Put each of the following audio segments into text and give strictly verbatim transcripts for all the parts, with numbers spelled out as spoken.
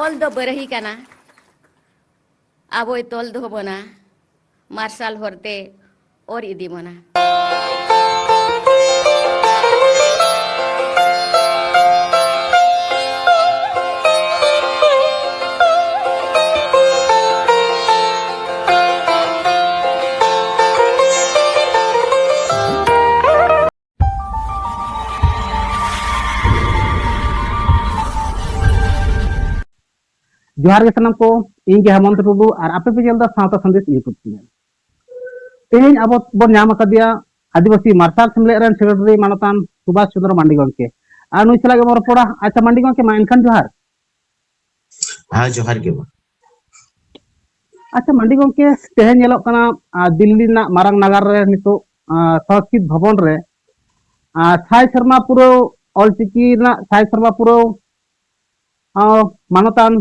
ᱚᱞ ᱫᱚ ᱵᱟᱨᱟᱦᱤ ᱠᱟᱱᱟ, ᱟᱵᱚᱭ ᱛᱚᱞ ᱫᱚᱦᱚ ᱵᱚᱱᱟ, ᱢᱟᱨᱥᱟᱞ ᱦᱚᱨᱛᱮ ᱚᱨ ᱤᱫᱤ ᱵᱚᱱᱟ᱾ ᱡᱚᱦᱟᱨ ᱜᱮ ᱥᱟᱱᱟᱢ ᱠᱚ, ᱤᱧ ᱜᱮ ᱦᱮᱢᱚᱱᱛ ᱴᱩᱰᱩ ᱟᱨ ᱟᱯᱮ ᱯᱮ ᱧᱮᱞ ᱮᱫᱟ ᱥᱟᱶᱛᱟ ᱥᱟᱸᱫᱮᱥ YouTube channel᱾ ᱛᱮᱦᱮᱧ ᱟᱵᱚ ᱵᱚᱱ ᱧᱟᱢ ᱟᱠᱟᱫᱮᱭᱟ ᱟᱹᱫᱤᱵᱟᱹᱥᱤ ᱢᱟᱨᱥᱟᱞ ᱥᱮᱢᱞᱮᱫ ᱨᱮᱱ ᱥᱮᱠᱨᱮᱴᱟᱨᱤ ᱢᱟᱱᱚᱛᱟᱱ ᱥᱩᱵᱷᱟᱥ ᱪᱚᱸᱫᱽᱨᱚ ᱢᱟᱱᱰᱤ ᱜᱚᱢᱠᱮ᱾ ᱟᱨ ᱱᱩᱭ ᱥᱟᱞᱟᱜ ᱜᱮᱵᱚᱱ ᱨᱚᱯᱚᱲᱟ᱾ ᱟᱪᱪᱷᱟ ᱢᱟᱱᱰᱤ ᱜᱚᱢᱠᱮ, ᱢᱟ ᱮᱱᱠᱷᱟᱱ ᱡᱚᱦᱟᱨ᱾ ᱦᱮᱸ, ᱡᱚᱦᱟᱨ ᱜᱮ ᱢᱟ᱾ ᱟᱪᱪᱷᱟ ᱢᱟᱱᱰᱤ ᱜᱚᱢᱠᱮ, ᱛᱮᱦᱮᱧ ᱧᱮᱞᱚᱜ ᱠᱟᱱᱟ, ᱟᱨ, ᱫᱤᱞᱞᱤ ᱨᱮᱱᱟᱜ ᱢᱟᱨᱟᱝ ᱱᱟᱜᱟᱨ ᱨᱮ ᱱᱤᱛᱚᱜ, ᱟᱨ, ᱥᱚᱝᱥᱠᱨᱤᱛ ᱵᱷᱚᱵᱚᱱ ᱨᱮ, ᱟᱨ, ᱥᱟᱭ ᱥᱮᱨᱢᱟ ᱯᱩᱨᱟᱹᱣ, ᱚᱞᱪᱤᱠᱤ ᱨᱮᱱᱟᱜ ᱥᱟᱭ ᱥᱮᱨᱢᱟ ᱯᱩᱨᱟᱹᱣ, ᱟᱨ, ᱢᱟᱱᱚᱛᱟᱱ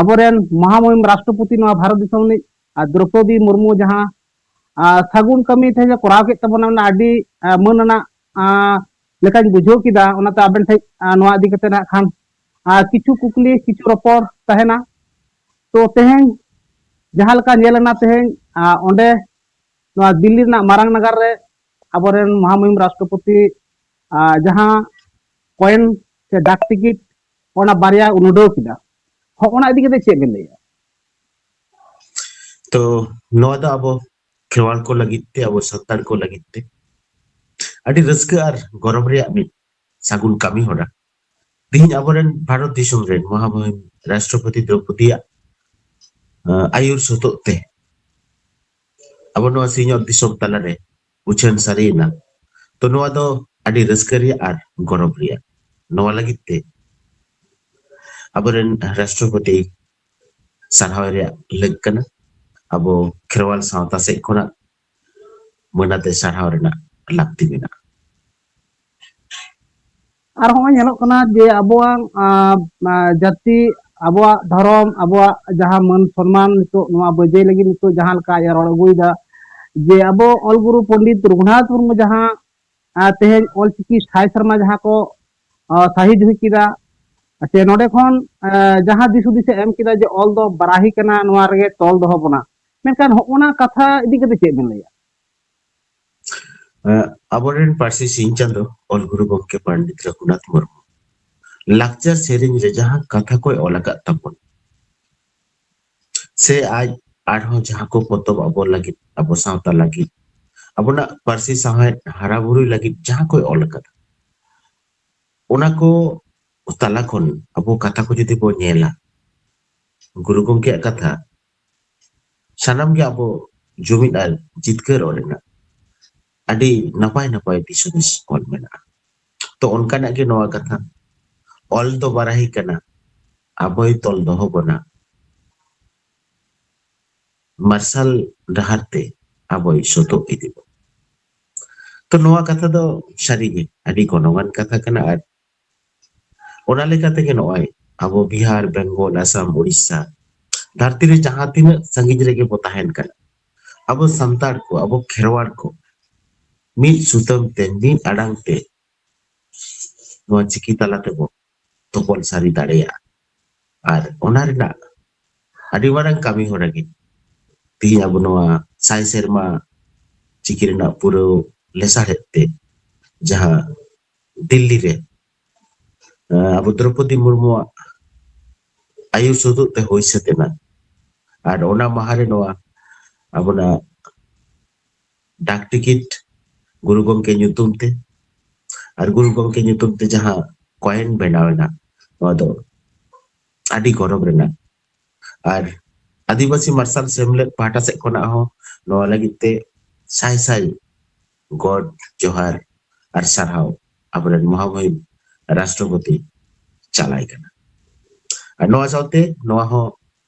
ᱟᱵᱚᱨᱮᱱ ᱢᱚᱦᱟᱢᱚᱦᱤᱢ ᱨᱟᱥᱴᱨᱚᱯᱚᱛᱤ ᱱᱚᱣᱟ ᱵᱷᱟᱨᱚᱛ ᱫᱤᱥᱚᱢ ᱨᱤᱱᱤᱡ, ᱟᱨ, ᱫᱨᱚᱯᱚᱫᱤ ᱢᱩᱨᱢᱩ ᱡᱟᱦᱟᱸ, ᱟᱨ, ᱥᱟᱹᱜᱩᱱ ᱠᱟᱹᱢᱤ ᱛᱮᱦᱮᱧ ᱮ ᱠᱚᱨᱟᱣ ᱠᱮᱫ ᱛᱟᱵᱚᱱᱟ, ᱚᱱᱟ ᱟᱹᱰᱤ, ᱟᱨ, ᱢᱟᱹᱱ ᱟᱱᱟᱜ, ᱟᱨ, ᱞᱮᱠᱟᱧ ᱵᱩᱡᱷᱟᱹᱣ ᱠᱮᱫᱟ᱾ ᱚᱱᱟᱛᱮ ᱟᱵᱮᱱ ᱴᱷᱮᱱ, ᱟᱨ, ᱱᱚᱣᱟ ᱤᱫᱤ ᱠᱟᱛᱮ ᱱᱟᱜ ᱠᱷᱟᱱ, ᱟᱨ, ᱠᱤᱪᱷᱩ ᱠᱩᱠᱞᱤ, ᱠᱤᱪᱷᱩ ᱨᱚᱯᱚᱲ ᱛᱟᱦᱮᱱᱟ᱾ ᱛᱚ ᱛᱮᱦᱮᱧ ᱡᱟᱦᱟᱸ ᱞᱮᱠᱟ ᱧᱮᱞ ᱮᱱᱟ ᱛᱮᱦᱮᱧ, ᱟᱨ, ᱚᱸᱰᱮ ᱱᱚᱣᱟ ᱫᱤᱞᱞᱤ ᱨᱮᱱᱟᱜ ᱢᱟᱨᱟᱝ ᱱᱟᱜᱟᱨ ᱨᱮ ᱟᱵᱚᱨᱮᱱ ᱢᱚᱦᱟᱢᱩᱦᱤᱢ ᱨᱟᱥᱴᱨᱚᱯᱚᱛᱤ, ᱟᱨ, ᱡᱟᱦᱟᱸ ᱠᱚᱭᱮᱱ ᱥᱮ ᱰᱟᱠ ᱴᱤᱠᱤᱴ ᱚᱱᱟ ᱵᱟᱨᱭᱟ ᱩᱰᱟᱹᱣ ᱠᱮᱫᱟ, ᱦᱚᱸ, ᱚᱱᱟ ᱤᱫᱤ ᱠᱟᱛᱮ ᱪᱮᱫ ᱵᱮᱱ ᱞᱟᱹᱭᱟ? ᱛᱚ ᱱᱚᱣᱟ ᱫᱚ ᱟᱵᱚ ᱠᱷᱮᱨᱣᱟᱞ ᱠᱚ ᱞᱟᱹᱜᱤᱫ ᱛᱮ, ᱟᱵᱚ ᱥᱟᱱᱛᱟᱲ ᱠᱚ ᱞᱟᱹᱜᱤᱫ ᱛᱮ ᱟᱹᱰᱤ ᱨᱟᱹᱥᱠᱟᱹ ᱟᱨ ᱜᱚᱨᱚᱵᱽ ᱨᱮᱭᱟᱜ ᱢᱤᱫ ᱥᱟᱹᱜᱩᱱ ᱠᱟᱹᱢᱤ ᱦᱚᱨᱟ᱾ ᱛᱮᱦᱮᱧ ᱟᱵᱚᱨᱮᱱ ᱵᱷᱟᱨᱚᱛ ᱫᱤᱥᱚᱢ ᱨᱮᱱ ᱢᱚᱦᱟᱢᱚᱦᱤᱢ ᱨᱟᱥᱴᱨᱚᱯᱚᱛᱤ ᱫᱨᱚᱯᱚᱫᱤᱭᱟᱜ, ᱟᱸ, ᱟᱹᱭᱩᱨ ᱥᱚᱛᱚᱜ ᱛᱮ ᱟᱵᱚ ᱱᱚᱣᱟ ᱥᱤᱧᱚᱛ ᱫᱤᱥᱚᱢ ᱛᱟᱞᱟᱨᱮ ᱩᱪᱷᱟᱹᱱ ᱥᱟᱹᱨᱤᱭᱮᱱᱟ᱾ ᱛᱚ ᱱᱚᱣᱟ ᱫᱚ ᱟᱹᱰᱤ ᱨᱟᱹᱥᱠᱟᱹ ᱨᱮᱭᱟᱜ ᱟᱨ ᱜᱚᱨᱚᱵᱽ ᱨᱮᱭᱟᱜ᱾ ᱱᱚᱣᱟ ᱞᱟᱹᱜᱤᱫ ᱛᱮ ᱟᱵᱚᱨᱮᱱ ᱨᱟᱥᱴᱨᱚᱯᱚᱛᱤ ᱥᱟᱨᱦᱟᱣ ᱨᱮᱭᱟᱜ ᱞᱟᱹᱠ ᱠᱟᱱᱟ᱾ ᱟᱵᱚ ᱠᱷᱮᱨᱣᱟᱞ ᱥᱟᱶᱛᱟ ᱥᱮᱫ ᱠᱷᱚᱱᱟᱜ ᱢᱟᱹᱱᱟᱛᱮ ᱥᱟᱨᱦᱟᱣ ᱨᱮᱱᱟᱜ ᱞᱟᱹᱠᱛᱤ ᱢᱮᱱᱟᱜᱼᱟ᱾ ᱟᱨ ᱦᱚᱸᱜᱼᱚᱭ ᱧᱮᱞᱚᱜ ᱠᱟᱱᱟ ᱡᱮ ᱟᱵᱚᱣᱟᱜ, ᱟᱸ, ᱟᱸ, ᱡᱟᱹᱛᱤ, ᱟᱵᱚᱣᱟᱜ ᱫᱷᱚᱨᱚᱢ, ᱟᱵᱚᱣᱟᱜ ᱡᱟᱦᱟᱸ ᱢᱟᱹᱱ ᱥᱚᱱᱢᱟᱱ ᱱᱤᱛᱚᱜ ᱱᱚᱣᱟ ᱵᱟᱹᱡᱟᱹᱭ ᱞᱟᱹᱜᱤᱫ ᱱᱤᱛᱚᱜ ᱡᱟᱦᱟᱸ ᱞᱮᱠᱟ ᱟᱡ ᱮ ᱨᱚᱲ ᱟᱹᱜᱩᱭᱮᱫᱟ, ᱡᱮ ᱟᱵᱚ ᱚᱞ ᱜᱩᱨᱩ ᱯᱚᱱᱰᱤᱛ ᱨᱚᱜᱷᱩᱱᱟᱛᱷ ᱢᱩᱨᱢᱩ ᱡᱟᱦᱟᱸ, ᱟᱸ, ᱛᱮᱦᱮᱧ ᱚᱞᱪᱤᱠᱤ ᱥᱟᱭ ᱥᱮᱨᱢᱟ ᱡᱟᱦᱟᱸ ᱠᱚ, ᱟᱸ, ᱥᱟᱹᱦᱤ ᱡᱩᱦᱤ ᱠᱮᱫᱟ, ᱥᱮ ᱱᱚᱰᱮ ᱠᱷᱚᱱ ᱡᱟᱦᱟᱸ ᱫᱤᱥ ᱦᱩᱫᱤᱥ ᱮ ᱮᱢ ᱠᱮᱫᱟ ᱡᱮ ᱚᱞ ᱫᱚ ᱵᱟᱨᱟᱦᱤ ᱠᱟᱱᱟ, ᱱᱚᱣᱟ ᱨᱮᱜᱮ ᱛᱚᱞ ᱫᱚᱦᱚ ᱵᱚᱱᱟ, ᱢᱮᱱᱠᱷᱟᱱ ᱦᱚᱸᱜᱼᱚ ᱱᱟ ᱠᱟᱛᱷᱟ ᱤᱫᱤ ᱠᱟᱛᱮ ᱪᱮᱫ ᱵᱮᱱ ᱞᱟᱹᱭᱟ? ᱟᱵᱚᱨᱮᱱ ᱯᱟᱹᱨᱥᱤ ᱥᱤᱧ ᱪᱟᱸᱫᱚ ᱚᱞ ᱜᱩᱨᱩ ᱜᱚᱢᱠᱮ ᱯᱚᱱᱰᱤᱛ ᱨᱚᱜᱷᱩᱱᱟᱛᱷ ᱢᱩᱨᱢᱩ ᱞᱟᱠᱪᱟᱨ ᱥᱮᱨᱮᱧ ᱨᱮ ᱡᱟᱦᱟᱸ ᱠᱟᱛᱷᱟ ᱠᱚᱭ ᱚᱞ ᱟᱠᱟᱫ ᱛᱟᱵᱚᱱ, ᱥᱮ ᱟᱡ ᱟᱨᱦᱚᱸ ᱡᱟᱦᱟᱸ ᱠᱚ ᱯᱚᱛᱚᱵ ᱟᱵᱚ ᱞᱟᱹᱜᱤᱫ, ᱟᱵᱚ ᱥᱟᱶᱛᱟ ᱞᱟᱹᱜᱤᱫ, ᱟᱵᱚᱱᱟᱜ ᱯᱟᱹᱨᱥᱤ ᱥᱟᱶᱦᱮᱫ ᱦᱟᱨᱟ ᱵᱩᱨᱩᱭ ᱞᱟᱹᱜᱤᱫ ᱡᱟᱦᱟᱸ ᱠᱚᱭ ᱚᱞ ᱟᱠᱟᱫᱟ, ᱚᱱᱟ ᱠᱚ ᱛᱟᱞᱟ ᱠᱷᱚᱱ ᱟᱵᱚ ᱠᱟᱛᱷᱟ ᱠᱚ ᱡᱩᱫᱤ ᱵᱚᱱ ᱧᱮᱞᱟ, ᱜᱩᱨᱩ ᱜᱚᱢᱠᱮᱭᱟᱜ ᱠᱟᱛᱷᱟ ᱥᱟᱱᱟᱢ ᱜᱮ ᱟᱵᱚ ᱡᱩᱢᱤᱫ ᱟᱨ ᱡᱤᱛᱠᱟᱹᱨᱚᱜ ᱨᱮᱱᱟᱜ ᱟᱹᱰᱤ ᱱᱟᱯᱟᱭ ᱱᱟᱯᱟᱭ ᱫᱤᱥ ᱦᱩᱫᱤᱥ ᱚᱞ ᱢᱮᱱᱟᱜᱼᱟ᱾ ᱛᱚ ᱚᱱᱠᱟᱱᱟᱜ ᱜᱮ ᱱᱚᱣᱟ ᱠᱟᱛᱷᱟ, ᱚᱞ ᱫᱚ ᱵᱟᱨᱟᱦᱤ ᱠᱟᱱᱟ, ᱟᱵᱚᱭ ᱛᱚᱞ ᱫᱚᱦᱚ ᱵᱚᱱᱟ ᱢᱟᱨᱥᱟᱞ ᱰᱟᱦᱟᱨ ᱛᱮ, ᱟᱵᱚᱭ ᱥᱚᱛᱚᱜ ᱤᱫᱤ ᱵᱚᱱᱟ᱾ ᱛᱚ ᱱᱚᱣᱟ ᱠᱟᱛᱷᱟ ᱫᱚ ᱥᱟᱹᱨᱤᱜᱮ ᱟᱹᱰᱤ ᱜᱚᱱᱚᱝᱟᱱ ᱠᱟᱛᱷᱟ ᱠᱟᱱᱟ᱾ ᱟᱨ ᱚᱱᱟ ᱞᱮᱠᱟ ᱛᱮᱜᱮ ᱱᱚᱜᱼᱚᱭ ᱟᱵᱚ ᱵᱤᱦᱟᱨ, ᱵᱮᱝᱜᱚᱞ, ᱟᱥᱟᱢ, ᱩᱲᱤᱥᱥᱟ, ᱫᱷᱟᱹᱨᱛᱤ ᱨᱮ ᱡᱟᱦᱟᱸ ᱛᱤᱱᱟᱹᱜ ᱥᱟᱺᱜᱤᱧ ᱨᱮᱜᱮ ᱵᱚ ᱛᱟᱦᱮᱱ ᱠᱟᱱᱟ, ᱟᱵᱚ ᱥᱟᱱᱛᱟᱲ ᱠᱚ, ᱟᱵᱚ ᱠᱷᱮᱨᱣᱟᱲ ᱠᱚ ᱢᱤᱫ ᱥᱩᱛᱟᱹᱢ ᱛᱮ, ᱢᱤᱫ ᱟᱲᱟᱝ ᱛᱮ ᱱᱚᱣᱟ ᱪᱤᱠᱤ ᱛᱟᱞᱟ ᱛᱮᱵᱚ ᱛᱚᱯᱚᱞ ᱥᱟᱹᱨᱤ ᱫᱟᱲᱮᱭᱟᱜᱼᱟ᱾ ᱟᱨ ᱚᱱᱟ ᱨᱮᱱᱟᱜ ᱟᱹᱰᱤ ᱢᱟᱨᱟᱝ ᱠᱟᱹᱢᱤ ᱦᱚᱨᱟ ᱜᱮ ᱛᱮᱦᱤᱧ ᱟᱵᱚ ᱱᱚᱣᱟ ᱥᱟᱭ ᱥᱮᱨᱢᱟ ᱪᱤᱠᱤ ᱨᱮᱱᱟᱜ ᱯᱩᱨᱟᱹᱣ ᱞᱮᱥᱟᱲᱦᱮᱫ ᱛᱮ ᱡᱟᱦᱟᱸ ᱫᱤᱞᱞᱤ ᱨᱮ ᱟᱵᱚ ᱫᱨᱚᱯᱚᱫᱤ ᱢᱩᱨᱢᱩᱣᱟᱜ ᱟᱹᱭᱩᱨ ᱥᱩᱛᱩᱜ ᱛᱮ ᱦᱩᱭ ᱥᱟᱹᱛ ᱮᱱᱟ᱾ ᱟᱨ ᱚᱱᱟ ᱢᱟᱦᱟ ᱨᱮ ᱱᱚᱣᱟ ᱟᱵᱚᱱᱟᱜ ᱰᱟᱠ ᱴᱤᱠᱤᱴ ᱜᱩᱨᱩ ᱜᱚᱢᱠᱮ ᱧᱩᱛᱩᱢ ᱛᱮ ᱟᱨ ᱜᱩᱨᱩ ᱜᱚᱢᱠᱮ ᱧᱩᱛᱩᱢ ᱛᱮ ᱡᱟᱦᱟᱸ ᱠᱚᱭᱮᱱ ᱵᱮᱱᱟᱣ ᱮᱱᱟ, ᱱᱚᱣᱟ ᱫᱚ ᱟᱹᱰᱤ ᱜᱚᱨᱚᱵᱽ ᱨᱮᱱᱟᱜ᱾ ᱟᱨ ᱟᱹᱫᱤᱵᱟᱹᱥᱤ ᱢᱟᱨᱥᱟᱞ ᱥᱮᱢᱞᱮᱫ ᱯᱟᱦᱴᱟ ᱥᱮᱫ ᱠᱷᱚᱱᱟᱜ ᱦᱚᱸ ᱱᱚᱣᱟ ᱞᱟᱹᱜᱤᱫ ᱛᱮ ᱥᱟᱭ ᱥᱟᱭ ᱜᱚᱰ ᱡᱚᱦᱟᱨ ᱟᱨ ᱥᱟᱨᱦᱟᱣ ᱟᱵᱚᱨᱮᱱ ᱢᱚᱦᱟᱢᱚᱦᱤᱢ ᱨᱟᱥᱴᱨᱚᱯᱚᱛᱤ ᱪᱟᱞᱟᱭ ᱠᱟᱱᱟ᱾ ᱟᱨ ᱱᱚᱣᱟ ᱥᱟᱶᱛᱮ ᱱᱚᱣᱟ ᱦᱚᱸ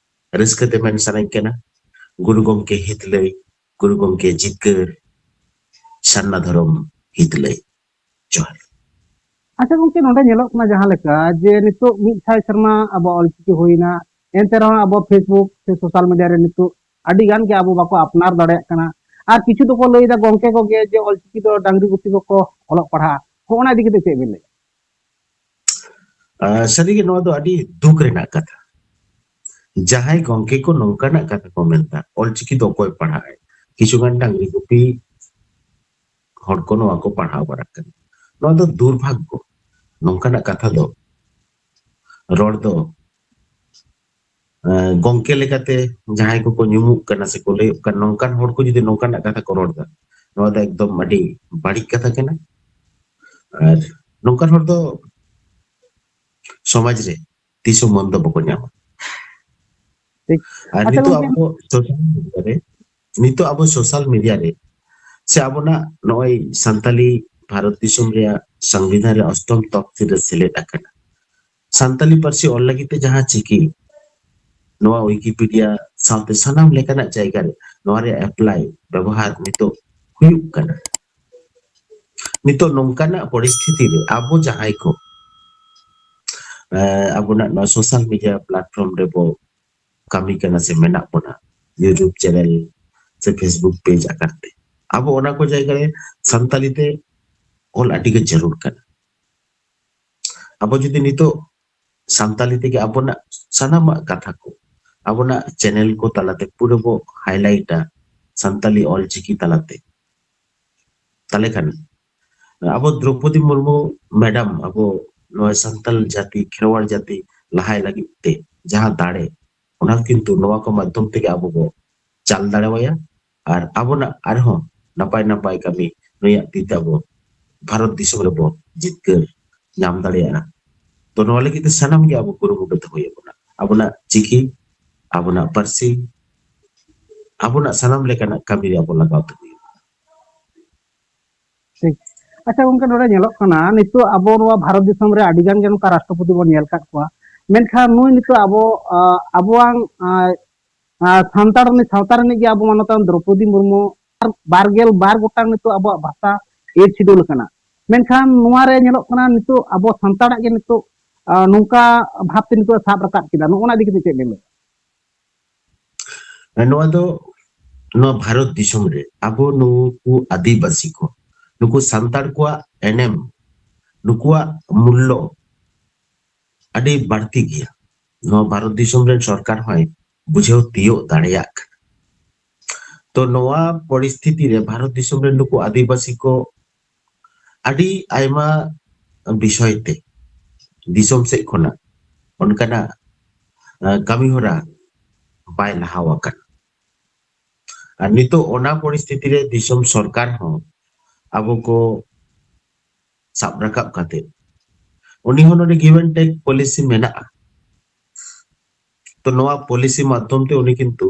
ᱨᱟᱹᱥᱠᱟᱹ ᱛᱮ ᱢᱮᱱ ᱥᱟᱱᱟᱧ ᱠᱟᱱᱟ, ᱜᱩᱨᱩ ᱜᱚᱢᱠᱮ ᱦᱤᱛ ᱞᱟᱹᱭ, ᱜᱩᱨᱩ ᱜᱚᱢᱠᱮ ᱡᱤᱛᱠᱟᱹᱨ, ᱥᱟᱨᱱᱟ ᱫᱷᱚᱨᱚᱢ ᱦᱤᱛ ᱞᱟᱹᱭ᱾ ᱡᱚᱦᱟᱨ᱾ ᱟᱪᱪᱷᱟ ᱜᱚᱢᱠᱮ, ᱱᱚᱰᱮ ᱧᱮᱞᱚᱜ ᱠᱟᱱᱟ ᱡᱟᱦᱟᱸ ᱞᱮᱠᱟ ᱡᱮ ᱱᱤᱛᱚᱜ ᱢᱤᱫ ᱥᱟᱭ ᱥᱮᱨᱢᱟ ᱟᱵᱚ ᱚᱞᱪᱤᱠᱤ ᱦᱩᱭᱱᱟ, ᱮᱱᱛᱮ ᱨᱮᱦᱚᱸ ᱟᱵᱚ Facebook ᱥᱮ social media ᱨᱮ ᱱᱤᱛᱚᱜ ᱟᱹᱰᱤ ᱜᱟᱱ ᱜᱮ ᱟᱵᱚ ᱵᱟᱠᱚ ᱟᱯᱱᱟᱨ ᱫᱟᱲᱮᱭᱟᱜ ᱠᱟᱱᱟ᱾ ᱟᱨ ᱠᱤᱪᱷᱩ ᱫᱚᱠᱚ ᱞᱟᱹᱭ ᱮᱫᱟ ᱜᱚᱢᱠᱮ ᱠᱚᱜᱮ ᱡᱮ ᱚᱞᱪᱤᱠᱤ ᱫᱚ ᱰᱟᱝᱨᱤ ᱜᱩᱯᱤ ᱠᱚᱠᱚ ᱚᱞᱚᱜ ᱯᱟᱲᱦᱟᱜᱼᱟ᱾ ᱦᱚᱸᱜᱼᱚ ᱚᱱᱟ ᱤᱫᱤ ᱠᱟᱛᱮ ᱪᱮᱫ ᱵᱤᱱ ᱞᱟᱹᱭᱟ? ᱟᱨ ᱥᱟᱹᱨᱤᱜᱮ ᱱᱚᱣᱟ ᱫᱚ ᱟᱹᱰᱤ ᱫᱩᱠ ᱨᱮᱱᱟᱜ ᱠᱟᱛᱷᱟ᱾ ᱡᱟᱦᱟᱸᱭ ᱜᱚᱝᱠᱮ ᱠᱚ ᱱᱚᱝᱠᱟᱱᱟᱜ ᱠᱟᱛᱷᱟ ᱠᱚ ᱢᱮᱱᱫᱟ, ᱚᱞᱪᱤᱠᱤ ᱫᱚ ᱚᱠᱚᱭ ᱯᱟᱲᱦᱟᱜ ᱟᱭ? ᱠᱤᱪᱷᱩ ᱜᱟᱱ ᱰᱟᱝᱨᱤ ᱜᱩᱯᱤ ᱦᱚᱲ ᱠᱚ ᱱᱚᱣᱟ ᱠᱚ ᱯᱟᱲᱦᱟᱣ ᱵᱟᱲᱟᱜ ᱠᱟᱱᱟ᱾ ᱱᱚᱣᱟ ᱫᱚ ᱫᱩᱨᱵᱷᱟᱜᱽᱜᱚ᱾ ᱱᱚᱝᱠᱟᱱᱟᱜ ᱠᱟᱛᱷᱟ ᱫᱚ ᱨᱚᱲ ᱫᱚ, ᱮᱸ, ᱜᱚᱝᱠᱮ ᱞᱮᱠᱟᱛᱮ ᱡᱟᱦᱟᱸᱭ ᱠᱚᱠᱚ ᱧᱩᱢᱩᱜ ᱠᱟᱱᱟ ᱥᱮᱠᱚ ᱞᱟᱹᱭᱚᱜ ᱠᱟᱱ, ᱱᱚᱝᱠᱟᱱ ᱦᱚᱲ ᱠᱚ ᱡᱩᱫᱤ ᱱᱚᱝᱠᱟᱱᱟᱜ ᱠᱟᱛᱷᱟ ᱠᱚ ᱨᱚᱲ ᱫᱟ, ᱱᱚᱣᱟ ᱫᱚ ᱮᱠᱫᱚᱢ ᱟᱹᱰᱤ ᱵᱟᱹᱲᱤᱡ ᱠᱟᱛᱷᱟ ᱠᱟᱱᱟ᱾ ᱟᱨ ᱱᱚᱝᱠᱟᱱ ᱦᱚᱲ ᱫᱚ ᱥᱚᱢᱟᱡᱽ ᱨᱮ ᱛᱤᱥ ᱦᱚᱸ ᱢᱟᱹᱱ ᱫᱚ ᱵᱟᱠᱚ ᱧᱟᱢᱟ᱾ ᱴᱷᱤᱠ᱾ ᱟᱨ ᱟᱪᱪᱷᱟ, ᱱᱤᱛᱚᱜ ᱜᱚᱝᱠᱮ᱾ ᱟᱵᱚ ᱥᱳᱥᱟᱞ ᱢᱤᱰᱤᱭᱟ ᱨᱮ, ᱱᱤᱛᱚᱜ ᱟᱵᱚ ᱥᱳᱥᱟᱞ ᱢᱤᱰᱤᱭᱟ ᱨᱮ ᱥᱮ ᱟᱵᱚᱱᱟᱜ ᱱᱚᱜᱼᱚᱭ ᱥᱟᱱᱛᱟᱞᱤ ᱵᱷᱟᱨᱚᱛ ᱫᱤᱥᱚᱢ ᱨᱮᱭᱟᱜ ᱥᱚᱝᱵᱤᱫᱷᱟᱱ ᱨᱮ ᱚᱥᱴᱚᱢ ᱛᱚᱯᱛᱤ ᱨᱮ ᱥᱮᱞᱮᱫ ᱟᱠᱟᱱᱟ᱾ ᱥᱟᱱᱛᱟᱞᱤ ᱯᱟᱹᱨᱥᱤ ᱚᱞ ᱞᱟᱹᱜᱤᱫ ᱛᱮ ᱡᱟᱦᱟᱸ ᱪᱤᱠᱤ, ᱱᱚᱣᱟ ᱣᱤᱠᱤᱯᱤᱰᱤᱭᱟ ᱥᱟᱶᱛᱮ ᱥᱟᱱᱟᱢ ᱞᱮᱠᱟᱱᱟᱜ ᱡᱟᱭᱜᱟ ᱨᱮ ᱱᱚᱣᱟ ᱨᱮᱭᱟᱜ ᱮᱯᱞᱟᱭ, ᱵᱮᱵᱚᱦᱟᱨ ᱱᱤᱛᱚᱜ ᱦᱩᱭᱩᱜ ᱠᱟᱱᱟ᱾ ᱱᱤᱛᱚᱜ ᱱᱚᱝᱠᱟᱱᱟᱜ ᱯᱚᱨᱤᱥᱛᱷᱤᱛᱤ ᱨᱮ ᱟᱵᱚ ᱡᱟᱦᱟᱸᱭ ᱠᱚ, ᱮ, ᱟᱵᱚᱱᱟᱜ ᱱᱚᱣᱟ ᱥᱳᱥᱟᱞ ᱢᱤᱰᱤᱭᱟ ᱯᱞᱟᱴᱯᱷᱚᱨᱢ ᱨᱮᱵᱚ ᱠᱟᱹᱢᱤ ᱠᱟᱱᱟ ᱥᱮ ᱢᱮᱱᱟᱜ ᱵᱚᱱᱟ, YouTube ᱪᱮᱱᱮᱞ ᱥᱮ Facebook ᱯᱮᱡᱽ ᱟᱠᱟᱨ ᱛᱮ, ᱟᱵᱚ ᱚᱱᱟ ᱠᱚ ᱡᱟᱭᱜᱟ ᱨᱮ ᱥᱟᱱᱛᱟᱞᱤ ᱛᱮ ᱚᱞ ᱟᱹᱰᱤ ᱜᱮ ᱡᱟᱹᱨᱩᱲ ᱠᱟᱱᱟ᱾ ᱟᱵᱚ ᱡᱩᱫᱤ ᱱᱤᱛᱚᱜ ᱥᱟᱱᱛᱟᱞᱤ ᱛᱮᱜᱮ ᱟᱵᱚᱱᱟᱜ ᱥᱟᱱᱟᱢᱟᱜ ᱠᱟᱛᱷᱟ ᱠᱚ ᱟᱵᱚᱱᱟᱜ ᱪᱮᱱᱮᱞ ᱠᱚ ᱛᱟᱞᱟᱛᱮ ᱯᱩᱨᱟᱹ ᱵᱚ ᱦᱟᱭᱞᱟᱭᱤᱴᱟ ᱥᱟᱱᱛᱟᱞᱤ ᱚᱞᱪᱤᱠᱤ ᱛᱟᱞᱟᱛᱮ, ᱛᱟᱦᱞᱮ ᱠᱷᱟᱱ ᱟᱵᱚ ᱫᱨᱚᱯᱚᱫᱤ ᱢᱩᱨᱢᱩ ᱢᱮᱰᱟᱢ ᱟᱵᱚ ᱱᱚᱣᱟ ᱥᱟᱱᱛᱟᱞ ᱡᱟᱹᱛᱤ, ᱠᱷᱮᱨᱣᱟᱲ ᱡᱟᱹᱛᱤ ᱞᱟᱦᱟᱭ ᱞᱟᱹᱜᱤᱫ ᱛᱮ ᱡᱟᱦᱟᱸ ᱫᱟᱲᱮ, ᱚᱱᱟ ᱠᱤᱱᱛᱩ ᱱᱚᱣᱟ ᱠᱚ ᱢᱟᱫᱽᱫᱷᱚᱢ ᱛᱮᱜᱮ ᱟᱵᱚ ᱵᱚ ᱪᱟᱞ ᱫᱟᱲᱮᱣᱟᱭᱟ᱾ ᱟᱨ ᱟᱵᱚᱱᱟᱜ ᱟᱨᱦᱚᱸ ᱱᱟᱯᱟᱭ ᱱᱟᱯᱟᱭ ᱠᱟᱹᱢᱤ ᱱᱩᱭᱟᱜ ᱛᱤ ᱛᱮ ᱟᱵᱚ ᱵᱷᱟᱨᱚᱛ ᱫᱤᱥᱚᱢ ᱨᱮᱵᱚ ᱡᱤᱛᱠᱟᱹᱨ ᱧᱟᱢ ᱫᱟᱲᱮᱭᱟᱜᱼᱟ᱾ ᱛᱚ ᱱᱚᱣᱟ ᱞᱟᱹᱜᱤᱫ ᱛᱮ ᱥᱟᱱᱟᱢ ᱜᱮ ᱟᱵᱚ ᱠᱩᱨᱩᱢᱩᱴᱩ ᱫᱚᱦᱚᱭ ᱟᱵᱚᱱᱟ᱾ ᱟᱵᱚᱱᱟᱜ ᱪᱤᱠᱤ, ᱟᱵᱚᱱᱟᱜ ᱯᱟᱹᱨᱥᱤ, ᱟᱵᱚᱱᱟᱜ ᱥᱟᱱᱟᱢ ᱞᱮᱠᱟᱱᱟᱜ ᱠᱟᱹᱢᱤ ᱨᱮ ᱟᱵᱚ ᱞᱟᱜᱟᱣ ᱛᱟᱵᱚᱱ ᱦᱩᱭᱩᱜᱼᱟ᱾ ᱴᱷᱤᱠ᱾ ᱟᱪᱪᱷᱟ ᱜᱚᱝᱠᱮ, ᱱᱚᱰᱮ ᱧᱮᱞᱚᱜ ᱠᱟᱱᱟ ᱱᱤᱛᱚᱜ ᱟᱵᱚ ᱱᱚᱣᱟ ᱵᱷᱟᱨᱚᱛ ᱫᱤᱥᱚᱢ ᱨᱮ ᱟᱹᱰᱤ ᱜᱟᱱ ᱜᱮ ᱱᱚᱝᱠᱟ ᱨᱟᱥᱴᱨᱚᱯᱚᱛᱤ ᱵᱚᱱ ᱧᱮᱞ ᱟᱠᱟᱫ ᱠᱚᱣᱟ, ᱢᱮᱱᱠᱷᱟᱱ ᱱᱩᱭ ᱱᱤᱛᱚᱜ ᱟᱵᱚ, ᱟ, ᱟᱵᱚᱣᱟᱝ, ᱟ, ᱟ, ᱥᱟᱱᱛᱟᱲ ᱨᱤᱱᱤᱡ, ᱥᱟᱶᱛᱟ ᱨᱤᱱᱤᱡ ᱜᱮ ᱟᱵᱚ ᱢᱟᱱᱚᱛᱟᱱ ᱫᱨᱚᱯᱚᱫᱤ ᱢᱩᱨᱢᱩ ᱟᱨ ᱵᱟᱨ ᱜᱮᱞ ᱵᱟᱨ ᱜᱚᱴᱟᱝ ᱱᱤᱛᱚᱜ ᱟᱵᱚᱣᱟᱜ ᱵᱷᱟᱥᱟ ᱮᱭᱤᱴ ᱥᱤᱰᱩᱞ ᱟᱠᱟᱱᱟ, ᱢᱮᱱᱠᱷᱟᱱ ᱱᱚᱣᱟ ᱨᱮ ᱧᱮᱞᱚᱜ ᱠᱟᱱᱟ ᱱᱤᱛᱚᱜ ᱟᱵᱚ ᱥᱟᱱᱛᱟᱲᱟᱜ ᱜᱮ ᱱᱤᱛᱚᱜ, ᱟ, ᱱᱚᱝᱠᱟ ᱵᱷᱟᱵᱽᱛᱮ ᱱᱤᱛᱚᱜ ᱮ ᱥᱟᱵ ᱨᱟᱠᱟᱵ ᱠᱮᱫᱟ, ᱱᱚᱜᱼᱚ ᱱᱟ ᱤᱫᱤ ᱠᱟᱛᱮ ᱪᱮᱫ ᱵᱮᱱ ᱞᱟᱹᱭᱟ? ᱱᱚᱣᱟ ᱫᱚ ᱱᱚᱣᱟ ᱵᱷᱟᱨᱚᱛ ᱫᱤᱥᱚᱢ ᱨᱮ ᱟᱵᱚ ᱱᱩᱠᱩ ᱟᱹᱫᱤᱵᱟᱹᱥᱤ ᱠᱚ, ᱱᱩᱠᱩ ᱥᱟᱱᱛᱟᱲ ᱠᱚᱣᱟᱜ ᱮᱱᱮᱢ, ᱱᱩᱠᱩᱣᱟᱜ ᱢᱩᱞᱞᱚ, ᱟᱹᱰᱤ ᱵᱟᱹᱲᱛᱤ ᱜᱮᱭᱟ᱾ ᱱᱚᱣᱟ ᱵᱷᱟᱨᱚᱛ ᱫᱤᱥᱚᱢ ᱨᱮᱱ ᱥᱚᱨᱠᱟᱨ ᱦᱚᱸᱭ ᱵᱩᱡᱷᱟᱹᱣ ᱛᱤᱭᱳᱜ ᱫᱟᱲᱮᱭᱟᱜ ᱠᱟᱱᱟ᱾ ᱛᱚ ᱱᱚᱣᱟ ᱯᱚᱨᱤᱥᱛᱷᱤᱛᱤ ᱨᱮ ᱵᱷᱟᱨᱚᱛ ᱫᱤᱥᱚᱢ ᱨᱮᱱ ᱱᱩᱠᱩ ᱟᱹᱫᱤᱵᱟᱹᱥᱤ ᱠᱚ ᱟᱹᱰᱤ ᱟᱭᱢᱟ ᱵᱤᱥᱚᱭ ᱛᱮ ᱫᱤᱥᱚᱢ ᱥᱮᱫ ᱠᱷᱚᱱᱟᱜ ᱚᱱᱠᱟᱱᱟᱜ ᱠᱟᱹᱢᱤ ᱦᱚᱨᱟ ᱵᱟᱭ ᱞᱟᱦᱟ ᱟᱠᱟᱱᱟ᱾ ᱟᱨ ᱱᱤᱛᱚᱜ ᱚᱱᱟ ᱯᱚᱨᱤᱥᱛᱷᱤᱛᱤ ᱨᱮ ᱫᱤᱥᱚᱢ ᱥᱚᱨᱠᱟᱨ ᱦᱚᱸ ᱟᱵᱚ ᱠᱚ ᱥᱟᱵ ᱨᱟᱠᱟᱵ ᱠᱟᱛᱮ ᱩᱱᱤ ᱦᱚᱸ ᱱᱚᱰᱮ give and take policy ᱢᱮᱱᱟᱜᱼᱟ᱾ ᱛᱚ ᱱᱚᱣᱟ ᱯᱚᱞᱤᱥᱤ ᱢᱟᱫᱽᱫᱷᱚᱢ ᱛᱮ ᱩᱱᱤ ᱠᱤᱱᱛᱩ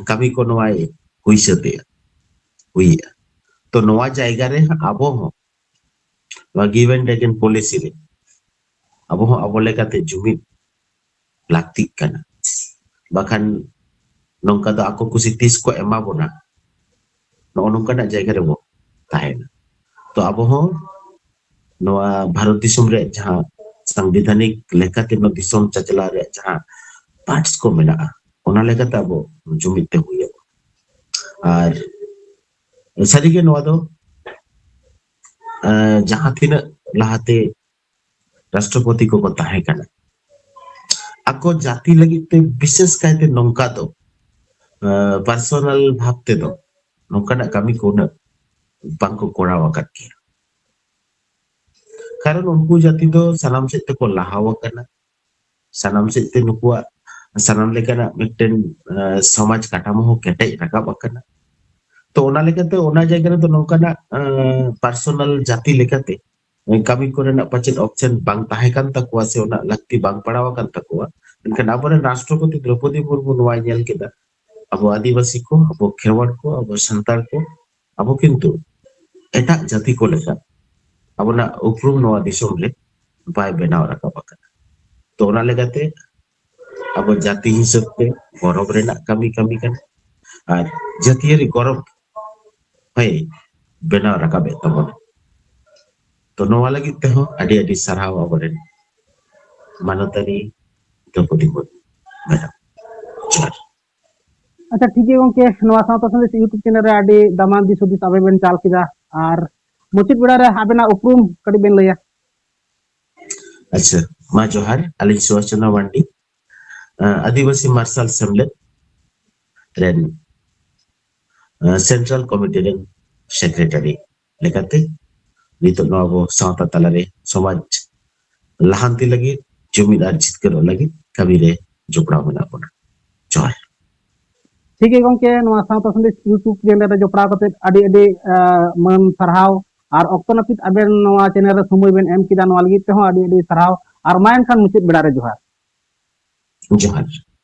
ᱠᱟᱹᱢᱤ ᱠᱚ ᱱᱚᱣᱟᱭ ᱦᱩᱭ ᱥᱟᱹᱛᱮᱜᱼᱟ, ᱦᱩᱭᱮᱜᱼᱟ᱾ ᱛᱚ ᱱᱚᱣᱟ ᱡᱟᱭᱜᱟ ᱨᱮ ᱟᱵᱚ ᱦᱚᱸ ᱱᱚᱣᱟ give and take policy ᱨᱮ ᱟᱵᱚ ᱦᱚᱸ ᱟᱵᱚ ᱞᱮᱠᱟᱛᱮ ᱡᱩᱢᱤᱫ ᱞᱟᱹᱠᱛᱤᱜ ᱠᱟᱱᱟ᱾ ᱵᱟᱠᱷᱟᱱ ᱱᱚᱝᱠᱟ ᱫᱚ ᱟᱠᱚ ᱠᱩᱥᱤ ᱛᱤᱥ ᱠᱚ ᱮᱢᱟ ᱵᱚᱱᱟ, ᱱᱚᱜᱼᱚ ᱱᱚᱝᱠᱟᱱᱟᱜ ᱡᱟᱭᱜᱟ ᱨᱮᱵᱚ ᱛᱟᱦᱮᱱᱟ᱾ ᱛᱚ ᱟᱵᱚ ᱦᱚᱸ ᱱᱚᱣᱟ ᱵᱷᱟᱨᱚᱛ ᱫᱤᱥᱚᱢ ᱨᱮ ᱡᱟᱦᱟᱸ ᱥᱟᱝᱵᱤᱫᱷᱟᱱᱤᱠ ᱞᱮᱠᱟᱛᱮ ᱱᱚᱣᱟ ᱫᱤᱥᱚᱢ ᱪᱟᱪᱞᱟᱣ ᱨᱮᱭᱟᱜ ᱡᱟᱦᱟᱸ ᱯᱟᱨᱴᱥ ᱠᱚ ᱢᱮᱱᱟᱜᱼᱟ, ᱚᱱᱟ ᱞᱮᱠᱟᱛᱮ ᱟᱵᱚ ᱡᱩᱢᱤᱫ ᱛᱮ ᱦᱩᱭᱩᱜᱼᱟ᱾ ᱟᱨ ᱥᱟᱹᱨᱤᱜᱮ ᱱᱚᱣᱟ ᱫᱚ ᱡᱟᱦᱟᱸ ᱛᱤᱱᱟᱹᱜ ᱞᱟᱦᱟᱛᱮ ᱨᱟᱥᱴᱨᱚᱯᱚᱛᱤ ᱠᱚᱠᱚ ᱛᱟᱦᱮᱸ ᱠᱟᱱᱟ, ᱟᱠᱚ ᱡᱟᱹᱛᱤ ᱞᱟᱹᱜᱤᱫ ᱛᱮ ᱵᱤᱥᱮᱥ ᱠᱟᱭᱛᱮ ᱱᱚᱝᱠᱟ ᱫᱚ ᱯᱟᱨᱥᱚᱱᱟᱞ ᱵᱷᱟᱵ ᱛᱮᱫᱚ ᱱᱚᱝᱠᱟᱱᱟᱜ ᱠᱟᱹᱢᱤ ᱠᱚ ᱩᱱᱟᱹᱜ ᱵᱟᱝᱠᱚ ᱠᱚᱨᱟᱣ ᱟᱠᱟᱫ ᱜᱮᱭᱟ᱾ ᱠᱟᱨᱚᱱ ᱩᱱᱠᱩ ᱡᱟᱹᱛᱤ ᱫᱚ ᱥᱟᱱᱟᱢ ᱥᱮᱫ ᱛᱮᱠᱚ ᱞᱟᱦᱟᱣ ᱟᱠᱟᱱᱟ, ᱥᱟᱱᱟᱢ ᱥᱮᱫ ᱛᱮ ᱱᱩᱠᱩᱣᱟᱜ ᱥᱟᱱᱟᱢ ᱞᱮᱠᱟᱱᱟᱜ ᱢᱤᱫᱴᱮᱱ ᱥᱚᱢᱟᱡᱽ ᱠᱟᱴᱟᱢᱳ ᱦᱚᱸ ᱠᱮᱴᱮᱡ ᱨᱟᱠᱟᱵ ᱟᱠᱟᱱᱟ᱾ ᱛᱚ ᱚᱱᱟ ᱞᱮᱠᱟᱛᱮ ᱚᱱᱟ ᱡᱟᱭᱜᱟ ᱨᱮᱫᱚ ᱱᱚᱝᱠᱟᱱᱟᱜ ᱯᱟᱨᱥᱚᱱᱟᱞ ᱡᱟᱹᱛᱤ ᱞᱮᱠᱟᱛᱮ ᱠᱟᱹᱢᱤ ᱠᱚᱨᱮᱱᱟᱜ ᱯᱟᱪᱮᱫ ᱚᱯᱥᱮᱱ ᱵᱟᱝ ᱛᱟᱦᱮᱸ ᱠᱟᱱ ᱛᱟᱠᱚᱣᱟ ᱥᱮ ᱚᱱᱟ ᱞᱟᱹᱠᱛᱤ ᱵᱟᱝ ᱯᱟᱲᱟᱣ ᱟᱠᱟᱱ ᱛᱟᱠᱚᱣᱟ᱾ ᱢᱮᱱᱠᱷᱟᱱ ᱟᱵᱚᱨᱮᱱ ᱨᱟᱥᱴᱨᱚᱯᱚᱛᱤ ᱫᱨᱚᱯᱚᱫᱤ ᱢᱩᱨᱢᱩ ᱱᱚᱣᱟᱭ ᱧᱮᱞ ᱠᱮᱫᱟ, ᱟᱵᱚ ᱟᱹᱫᱤᱵᱟᱹᱥᱤ ᱠᱚ, ᱟᱵᱚ ᱠᱷᱮᱨᱣᱟᱲ ᱠᱚ, ᱟᱵᱚ ᱥᱟᱱᱛᱟᱲ ᱠᱚ, ᱟᱵᱚ ᱠᱤᱱᱛᱩ ᱮᱴᱟᱜ ᱡᱟᱹᱛᱤ ᱠᱚ ᱞᱮᱠᱟ ᱟᱵᱚᱱᱟᱜ ᱩᱯᱨᱩᱢ ᱱᱚᱣᱟ ᱫᱤᱥᱚᱢ ᱨᱮ ᱵᱟᱭ ᱵᱮᱱᱟᱣ ᱨᱟᱠᱟᱵ ᱟᱠᱟᱱᱟ᱾ ᱛᱚ ᱚᱱᱟ ᱞᱮᱠᱟᱛᱮ ᱟᱵᱚ ᱡᱟᱹᱛᱤ ᱦᱤᱥᱟᱹᱵ ᱛᱮ ᱜᱚᱨᱚᱵ ᱨᱮᱱᱟᱜ ᱠᱟᱹᱢᱤ ᱠᱟᱹᱢᱤ ᱠᱟᱱᱟ ᱟᱨ ᱡᱟᱹᱛᱤᱭᱟᱹᱨᱤ ᱜᱚᱨᱚᱵ ᱦᱚᱸᱭ ᱵᱮᱱᱟᱣ ᱨᱟᱠᱟᱵᱮᱫ ᱛᱟᱵᱚᱱᱟ᱾ ᱛᱚ ᱱᱚᱣᱟ ᱞᱟᱹᱜᱤᱫ ᱛᱮᱦᱚᱸ ᱟᱹᱰᱤ ᱟᱹᱰᱤ ᱥᱟᱨᱦᱟᱣ ᱟᱵᱚᱨᱮᱱ ᱢᱟᱱᱚᱛᱟᱱᱤ ᱫᱨᱚᱯᱚᱫᱤ ᱢᱩᱨᱢᱩ ᱢᱮᱰᱟᱢ᱾ ᱡᱚᱦᱟᱨ᱾ ᱟᱪᱪᱷᱟ, ᱴᱷᱤᱠ ᱜᱮᱭᱟ ᱜᱚᱝᱠᱮ, ᱱᱚᱣᱟ ᱥᱟᱶᱛᱟ ᱥᱟᱸᱫᱮᱥ YouTube ᱪᱮᱱᱮᱞ ᱨᱮ ᱟᱹᱰᱤ ᱫᱟᱢᱟᱱ ᱫᱤᱥ ᱦᱩᱫᱤᱥ ᱟᱵᱮᱱ ᱵᱮᱱ ᱪᱟᱞ ᱠᱮᱫᱟ, ᱟᱨ ᱢᱩᱪᱟᱹᱫ ᱵᱮᱲᱟ ᱨᱮ ᱟᱵᱮᱱᱟᱜ ᱩᱯᱨᱩᱢ ᱠᱟᱹᱴᱤᱡ ᱵᱮᱱ ᱞᱟᱹᱭᱟ᱾ ᱟᱪᱪᱷᱟ, ᱢᱟ ᱡᱚᱦᱟᱨ᱾ ᱟᱹᱞᱤᱧ ᱥᱩᱵᱷᱟᱥ ᱪᱚᱸᱫᱽᱨᱚ ᱢᱟᱱᱰᱤ, ᱟᱸ, ᱟᱹᱫᱤᱵᱟᱹᱥᱤ ᱢᱟᱨᱥᱟᱞ ᱥᱮᱢᱞᱮᱫ ᱨᱮᱱ, ᱟᱸ, ᱥᱮᱱᱴᱨᱟᱞ ᱠᱚᱢᱤᱴᱤ ᱨᱮᱱ ᱥᱮᱠᱨᱮᱴᱟᱨᱤ ᱞᱮᱠᱟᱛᱮ ᱱᱤᱛᱚᱜ ᱱᱚᱣᱟ ᱟᱵᱚ ᱥᱟᱶᱛᱟ ᱛᱟᱞᱟᱨᱮ ᱥᱚᱢᱟᱡᱽ ᱞᱟᱦᱟᱱᱛᱤ ᱞᱟᱹᱜᱤᱫ, ᱡᱩᱢᱤᱫ ᱟᱨ ᱡᱤᱛᱠᱟᱹᱨᱚᱜ ᱞᱟᱹᱜᱤᱫ ᱠᱟᱹᱢᱤ ᱨᱮ ᱡᱚᱯᱲᱟᱣ ᱢᱮᱱᱟᱜ ᱵᱚᱱᱟ᱾ ᱡᱚᱦᱟᱨ᱾ ᱴᱷᱤᱠ ᱜᱮ ᱜᱚᱝᱠᱮ, ᱱᱚᱣᱟ ᱥᱟᱶᱛᱟ ᱥᱟᱸᱫᱮᱥ YouTube ᱪᱮᱱᱮᱞ ᱨᱮ ᱡᱚᱯᱲᱟᱣ ᱠᱟᱛᱮ ᱟᱹᱰᱤ ᱟᱹᱰᱤ, ᱟᱸ, ᱢᱟᱹᱱ ᱥᱟᱨᱦᱟᱣ᱾ ᱟᱨ ᱚᱠᱛᱚ ᱱᱟᱹᱯᱤᱛ ᱟᱵᱮᱱ ᱱᱚᱣᱟ ᱪᱮᱱᱮᱞ ᱨᱮ ᱥᱚᱢᱚᱭ ᱵᱮᱱ ᱮᱢ ᱠᱮᱫᱟ, ᱱᱚᱣᱟ ᱞᱟᱹᱜᱤᱫ ᱛᱮᱦᱚᱸ ᱟᱹᱰᱤ ᱟᱹᱰᱤ ᱥᱟᱨᱦᱟᱣ᱾ ᱟᱨ ᱢᱟ ᱮᱱᱠᱷᱟᱱ ᱢᱩᱪᱟᱹᱫ ᱵᱮᱲᱟ ᱨᱮ ᱡᱚᱦᱟᱨ᱾ ᱡᱚᱦᱟᱨ᱾